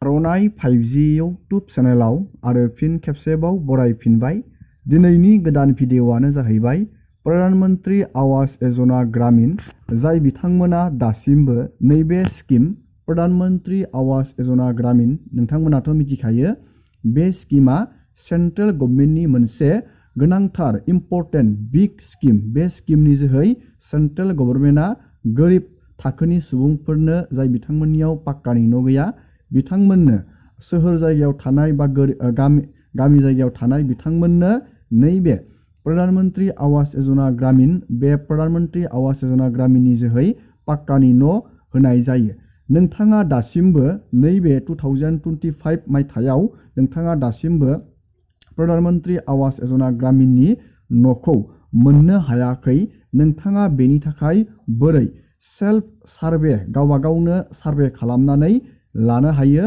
आर'नाइ 5G YouTube चेनेलाव आरो फिन खेबसेबाव बरायफिनबाय। दिनैनि गोदान भिडिअ'आनो जाहैबाय प्रधान मन्त्री आवास योजना ग्रामीण, जाय बिथांमोना दासिमबो नैबे स्किम प्रधान मन्त्री आवास योजना ग्रामीण, नोंथांमोनाथ' मिथिखायो बे स्किमा सेन्ट्रेल गभर्नमेन्टनि मोनसे गोनांथार इम्परटेन्ट बिग स्किम। बे स्किमनि जोहै सेन्ट्रेल गभर्नमेन्टआ गोरिब थाखोनि सुबुंफोरनो, जाय बिथांमोननियाव पाक्कानि न' गैया, बिथांमोननो सोहोर जायगायाव थानाय बा गामि जायगायाव थानाय बिथांमोननो नैबे प्रधान मन्त्री आवास योजना ग्रामीण, बे प्रधान मन्त्री आवास योजना ग्रामीणनि जोहै पाक्कानि न' होनाय जायो। नोंथाङा दासिमबो नैबे 2025 मायथाइयाव नोंथाङा दासिमबो प्रधान मन्त्री आवास योजना ग्रामीणनि न'खौ मोननो हायाखै। नोंथाङा बेनि थाखाय बोरै सेल्फ सार्भे, गावबा गावनो सार्भे खालामनानै लानो हायो,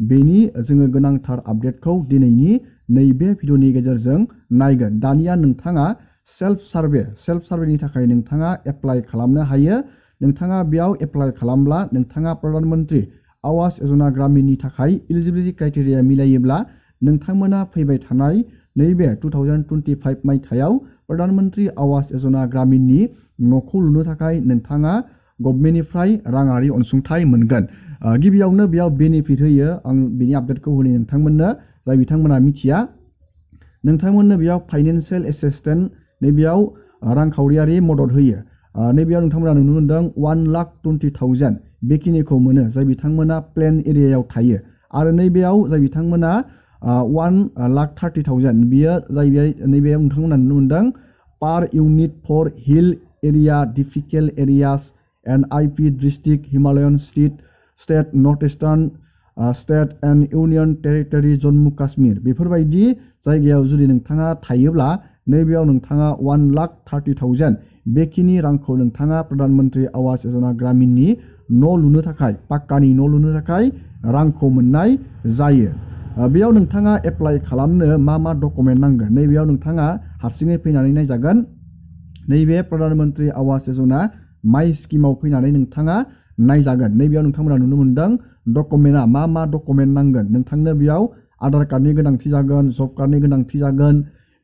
बेनि जोङो गोनांथार आपडेटखौ दिनैनि नैबे भिडिअनि गेजेरजों नायगोन। दानिया नोंथाङा सेल्फ सार्भेनि थाखाय नोंथाङा एप्लाइ खालामनो हायो। नोंथाङा बेयाव एप्लाइ खालामब्ला नोंथाङा प्रधान मन्त्री आवास योजना ग्रामीणनि थाखाय इलिजिबिलिटि क्राइटेरिया मिलायोब्ला नोंथांमोना फैबाय थानाय नैबे 2025 मायथाइयाव प्रधान मन्त्री आवास योजना ग्रामीणनि न'खौ लुनो थाखाय नोंथाङा गभर्नमेन्टनिफ्राय राङारि अनसुंथाइ मोनगोन। गिबियावनो बेयाव बेनिफिट होयो, आं बेनि आपडेटखौ होनो नोंथांमोननो, जाय बिथांमोना मिथिया। नोंथांमोननो बेयाव फाइनेन्सियेल एसिस्टेन्ट, नैबेयाव रांखावरियारि मदद होयो। नैबेयाव नोंथांमोना नुनो मोनदों 1,20,000 बेखिनिखौ मोनो, जाय बिथांमोना प्लेन एरियायाव थायो। आरो नैबेयाव जाय बिथांमोना 1,30,000, बियो जाहैबाय नैबेयाव नोंथांमोना नुनो मोनदों per unit for hill area, difficult areas and IP district, Himalayan state, north eastern state and union territory, Jammu Kashmir, बेफोरबायदि जायगायाव जुदि नोंथाङा थायोब्ला नैबेयाव नोंथाङा 1,30,000 बेखिनि रांखौ नोंथाङा प्रधान मन्त्री आवास योजना ग्रामीणनि न' लुनो थाखाय, पाक्कानि न' लुनो थाखाय रांखौ मोननाय जायो। बेयाव नोंथाङा एप्लाइ खालामनो मा डकुमेन्ट नांगोन, नैबेयाव नोंथाङा हारसिङै फैनानै नायजागोन। नैबे प्रधान मन्त्री आवास योजना माइ स्किमाव फैनानै नोंथाङा नायजागोन। नैबेयाव नोंथांमोना नुनो मोनदों डकुमेन्टआ मा डकुमेन्ट नांगोन। नोंथांनो बेयाव आधार कार्डनि गोनांथि जागोन, जब कार्डनि गोनांथि जागोन,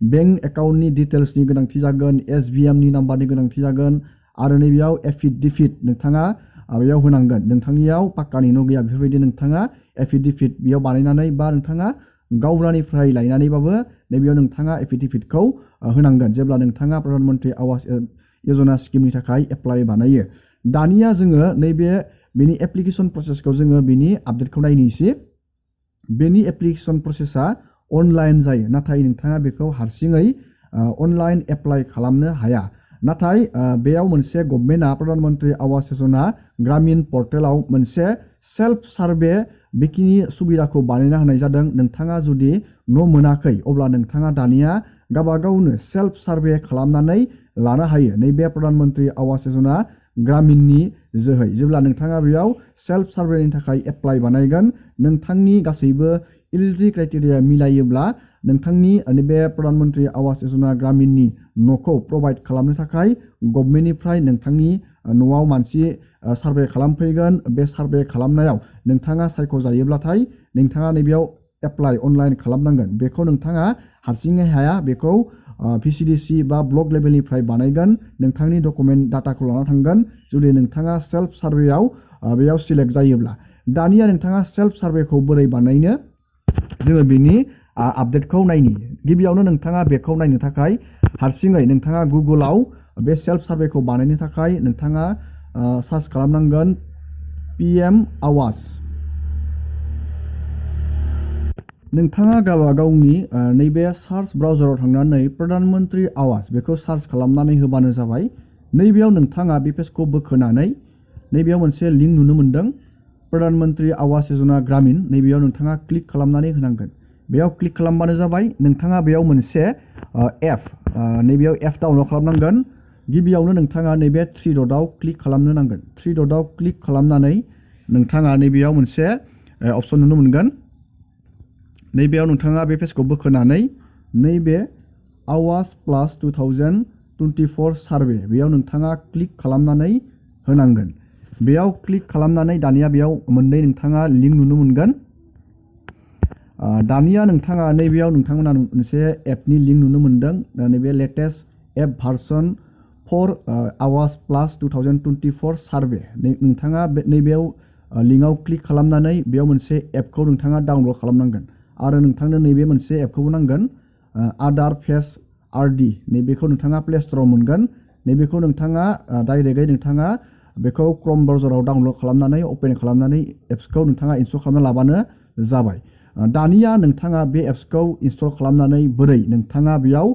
बेंक एकाउन्टनि डिटेल्सनि गोनांथि जागोन, SBMनि नाम्बारनि गोनांथि जागोन, आरो नैबेयाव एफिडेभिट नोंथाङा बेयाव होनांगोन। नोंथांनियाव पाक्कानि न' गैया, बेफोरबायदि नोंथाङा एफिडेभिट बेयाव बानायनानै, बा नोंथाङा गावबुरानिफ्राय लायनानैबाबो नैबेयाव नोंथाङा एफिडेभिटखौ होनांगोन जेब्ला नोंथाङा प्रधान मन्त्री आवास योजना स्किमनि थाखाय एप्लाइ बानायो। दानिया जोङो नैबे बेनि एप्लिकेसन प्रसेसखौ जोङो बेनि आपडेटखौ नायनोसै। बेनि एप्लिकेसन प्रसेसा अनलाइन जायो, नाथाय नोंथाङा बेखौ हारसिङै अनलाइन एप्लाइ खालामनो हाया। नाथाय बेयाव मोनसे गभर्नमेन्टआ प्रधान मन्त्री आवास योजना ग्रामीण पर्टेलाव मोनसे सेल्फ सार्भे बेखिनि सुबिदाखौ बानायना होनाय जादों। नोंथाङा जुदि न' मोनाखै, अब्ला नोंथाङा दानिया गावबा गावनो सेल्फ सार्भे खालामनानै लानो हायो नैबे प्रधान मन्त्री आवास योजना ग्रामीणनि जोहै। जेब्ला नोंथाङा बेयाव सेल्फ सार्भेनि थाखाय एप्लाइ बानायगोन, नोंथांनि गासैबो इलिजिबिलिटि क्राइटेरिया मिलायोब्ला नोंथांनि नैबे प्रधान मन्त्री आवास योजना ग्रामीणनि न'खौ प्रभाइड खालामनो थाखाय गभर्नमेन्टनिफ्राय नोंथांनि न'आव मानसि सार्भे खालामफैगोन। बे सार्भे खालामनायाव नोंथाङा सायख'जायोब्लाथाय नोंथाङा नैबेयाव एप्लाइ अनलाइन खालामनांगोन। बेखौ नोंथाङा हारसिङै हाया, बेखौ VCDC बा ब्लक लेभेलनिफ्राय बानायगोन। नोंथांनि डकुमेन्ट डाटाखौ लाना थांगोन जुदि नोंथाङा सेल्फ सार्भेयाव बेयाव सिलेक्ट जायोब्ला। दानिया नोंथाङा सेल्फ सार्भेखौ बोरै बानायनो, जोङो बिनि आपडेटखौ नायनि। गिबियावनो नोंथाङा बेखौ नायनो थाखाय हारसिङै नोंथाङा गुगोलाव बे सेल्फ सार्भेखौ बानायनो थाखाय नोंथाङा सार्च खालामनांगोन PM आवास। नोंथाङा गावबा गावनि नैबे सार्च ब्राउजाराव थांनानै प्रधान मन्त्री आवास बेखौ सार्च खालामनानै होबानो जाबाय। नैबेयाव नोंथाङा बे पेजखौ बोखोनानै नैबेयाव मोनसे लिंक नुनो मोनदों प्रधान मन्त्री आवास योजना ग्रामीण, नैबेयाव नोंथाङा क्लिक खालामनानै होनांगोन। बेयाव क्लिक खालामबानो जाबाय। नोंथाङा बेयाव मोनसे नैबेयाव एप डाउनलड खालामनांगोन। गिबियावनो नोंथाङा नैबे 3 डटआव क्लिक खालामनो नांगोन। 3 डटआव क्लिक खालामनानै नोंथाङा नैबेयाव मोनसे अपसन नुनो मोनगोन। नैबेयाव नोंथाङा बे पेजखौ बोखोनानै नैबे आवास प्लास 2024 सार्भे, बेयाव नोंथाङा क्लिक खालामनानै होनांगोन। बेयाव क्लिक खालामनानै दानिया बेयाव मोननै नोंथाङा लिंक नुनो मोनगोन। दानिया नोंथाङा नैबेयाव नोंथांमोना मोनसे एपनि लिंक नुनो मोनदों नैबे लेटेस्ट एप भार्सन फर आवास प्लास 2024 सार्भे नोंथाङा नैबेयाव लिंकआव क्लिक खालामनानै बेयाव मोनसे एपखौ नोंथाङा डाउनलड खालामनांगोन आरो नोंथांनो नैबे मोनसे एपखौबो नांगोन आदार फेस आरडि नैबेखौ नोंथाङा प्ले स्ट'राव मोनगोन नैबेखौ नोंथाङा डाइरेक्टयै नोंथाङा बेखौ क्रोम ब्राउजाराव डाउनलड खालामनानै अपेन खालामनानै एप्सखौ नोंथाङा इनस्टल खालामना लाबानो जाबाय दानिया नोंथाङा बे एप्सखौ इनस्टल खालामनानै बोरै नोंथाङा बेयाव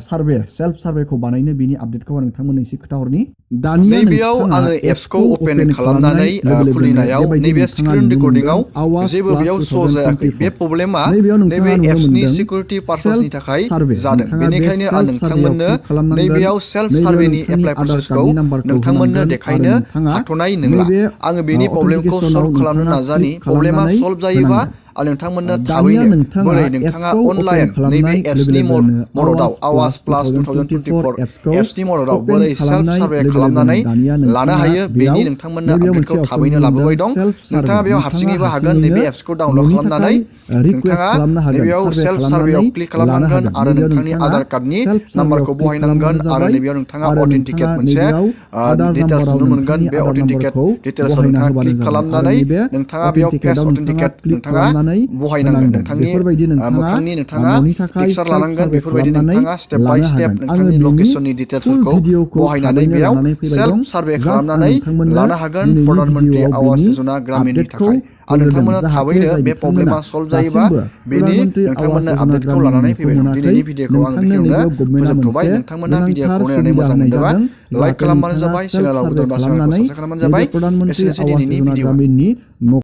सार्भे सेल्फ सार्भेखौ बानायनो बिनि आपडेटखौ आं नोंथांमोननो एसे खोथाहरनि दानिया नैबेयाव आङो एप्सखौ ओपन खालामनानै खुलिनायाव नैबे स्क्रिन रेकर्डिंआव जेबो बेयाव श' जायाखै बे प्रब्लेमा नैबे एप्सनि सिकिउरिटि पारपसनि थाखाय जादों बेनिखायनो आं नोंथांमोननो नैबेयाव सेल्फ सार्भेनि एप्लाइ प्रसेसखौ नोंथांमोननो देखायनो हाथ'नाय नंला आङो बेनि प्रब्लेमखौ सल्भ खालामनो नाजानि प्रब्लेमा सल्भ जायोबा आं नोंथांमोननो थाबैनो बोरै नोंथाङा अनलाइन नैबे एप्सनि मददाव आवास प्लास 2024 एप्सनि मददाव बोरै सेल्फ सार्भे खालामनानै लानो हायो बेनि नोंथांमोननो आपडेटखौ थाबैनो लाबोबाय दं नोंथाङा बेयाव हारसिङैबो हागोन नैबे एप्सखौ डाउनलड खालामनानै नोंथाङा नैबेयाव सेल्फ सार्भेयाव क्लिक खालामनांगोन आरो नोंथांनि आधार कार्डनि नाम्बारखौ बहायनांगोन आरो नैबेयाव नोंथाङा अथेन्टिकेट मोनसे डिटेल्स नुनो मोनगोन बे अथेन्टिकेट डिटेल्सआव नोंथाङा क्लिक खालामनानै नोंथाङा बेयाव फेस अथेन्टिकेट नोंथाङा बहायनांगोन नोंथांनि मोखांनि नोंथाङा पिक्सार लानांगोन बेफोरबायदि नोंथाङा स्टेप बाय स्टेप नोंथांनि लकेसननि डिटेल्सफोरखौ बहायनानै बेयाव सेल्फ सार्भे खालामनानै लानो हागोन प्रधान मन्त्रि आवास योजना ग्रामीणनि थाखाय आरो नोंथांमोना थाबैनो बे प्रब्लेमा सल्भ जायोबा बेनि नोंथांमोननो आपडेटखौ लानानै फैबाय दं दिनैनि भिडिअखौ आं बेखिनियावनो फोजोबथ'बाय नोंथांमोना भिडिअखौ नायनानै मोजां मोनदोंबा लाइक खालामबानो जाबाय चेनेलाव गोदानबा चेनेलखौ साबस्क्राइब खालामबानो जाबाय एसेनोसै दिनैनि भिडिअआ